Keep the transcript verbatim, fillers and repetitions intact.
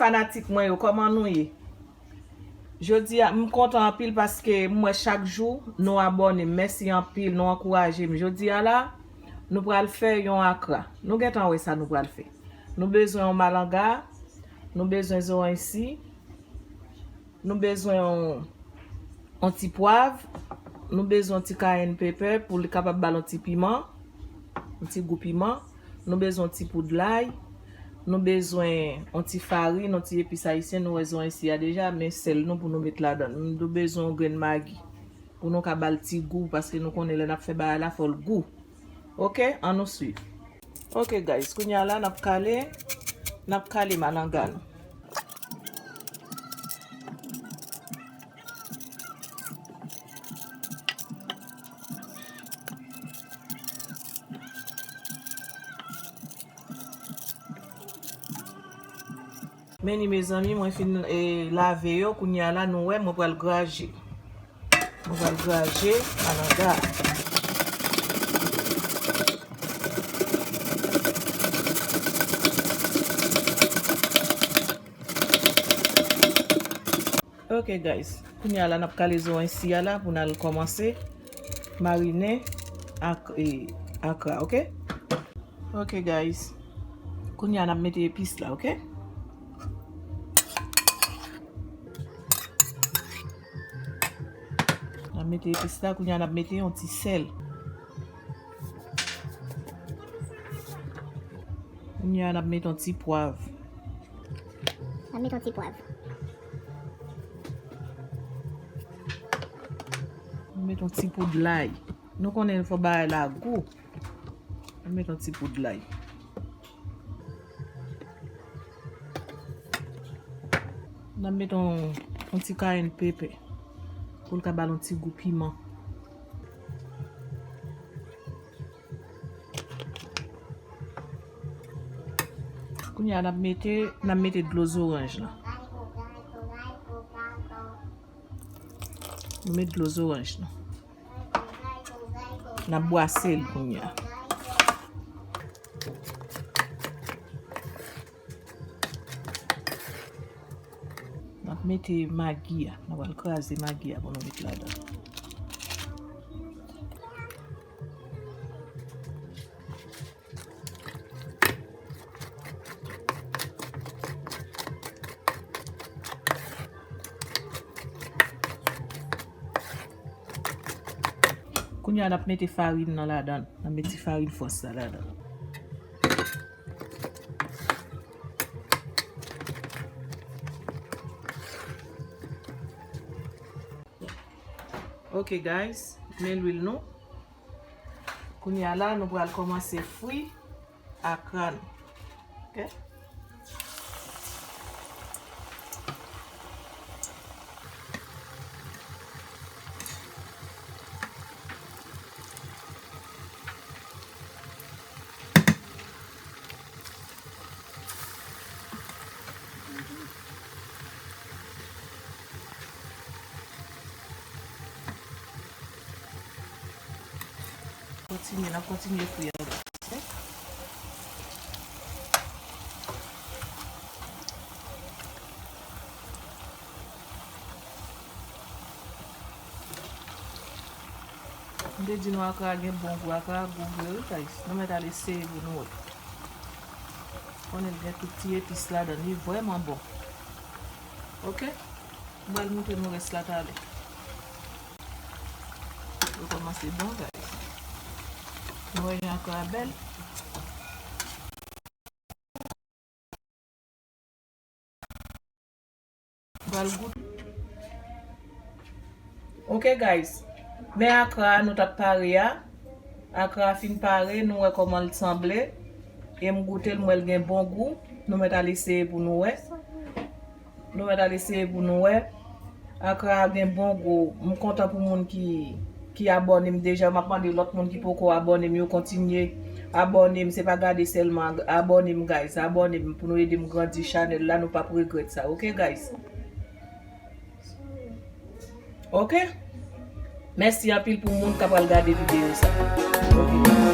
Fanatik mwen yo, kòman nou ye? Jodi a, m kontan anpil paske m wè chak jou nou abòne m. Mèsi anpil, nou ankouraje m. Jodi a la, nou pral fè yon akra. Nou gentan wè sa nou pral fè. Nou bezwen yon malanga, nou bezwen zoranj si, nou bezwen yon, yon ti pwav, nou bezwen yon ti cayenne pepper pou li kapab ba l yon ti piman, yon ti gou piman. Nou bezwen yon ti poud lay. Nou bezwen yon ti farin, yon ti epis ayisyen. Nou wè zoranj si a deja, men sèl nou pou nou met ladan l. Nou bezwen yon grenn magi pou nou ka ba l ti gou, paske nou konnen lè n ap fè bagay la, fò l gou. Oke, ann nou swiv. Oke, guys, kounye a la, n ap kale, n ap kale malanga nou. Men li, mezanmi, mwen fin, e, lave yo. Kounye a la, nou wè, mwen pral graje. Mwen pral graje malanga. Ok, guys. Kounye a la, n ap kale zoranj si a la pou n al kòmanse marinen ak, e, akra, ok? Ok, guys. Kounye a, n ap mete epis la, ok? N ap mete epis la, kounye a, n ap mete yon ti sèl. Kounye a, n ap mete yon ti pwav. N ap mete yon ti pwav. N ap mete yon ti poud lay. Nou konnen fò bagay la gou. N ap mete yon ti poud lay. N ap mete yon, yon ti cayenne pepper pou l ka ba l yon ti gou piman. Kounye a, n ap mete, n ap mete dlo zoranj lan. Nou met dlo zoranj lan. N ap bwase l kounye a. N ap mete magi a. N ap al kraze magi a pou nou met ladan. Kounye a, n ap mete farin nan ladan. N ap mete farin fòs la ladan. Ok, guys, men lwil nou. Kounye a la, nou pral kòmanse fri akra nou. Ok? Kontinye, n ap kontinye fri a. M te di nou akra gen bon gou, akra gou vre wi, guys. Nou mèt al eseye pou nou wè. Konnen l gen tout ti epis ladan, li vrèman bon. Ok? M pral montre nou rès la talè. Yo kòmanse bon, guys. Nou wè jan akra bèl. Pral goute. Ok, guys. Men akra a nou t ap pare a. Akra a fin pare, nou wè kòman l sanble. E m goute l, m wè l gen bon gou. Nou mèt al eseye pou nou wè. Nou mèt al eseye pou nou wè. Akra a gen bon gou. M kontan pou moun ki, ki abòne m deja. M ap mande lòt moun ki poko abòne m yo kontinye abòne m. Se pa gade sèlman, abòne m, guys. Abòne m pou nou ede m grandi chanèl la. Nou p ap regrèt sa. Ok, guys? Ok? Mèsi anpil pou moun k ap al gade videyo sa. Ok.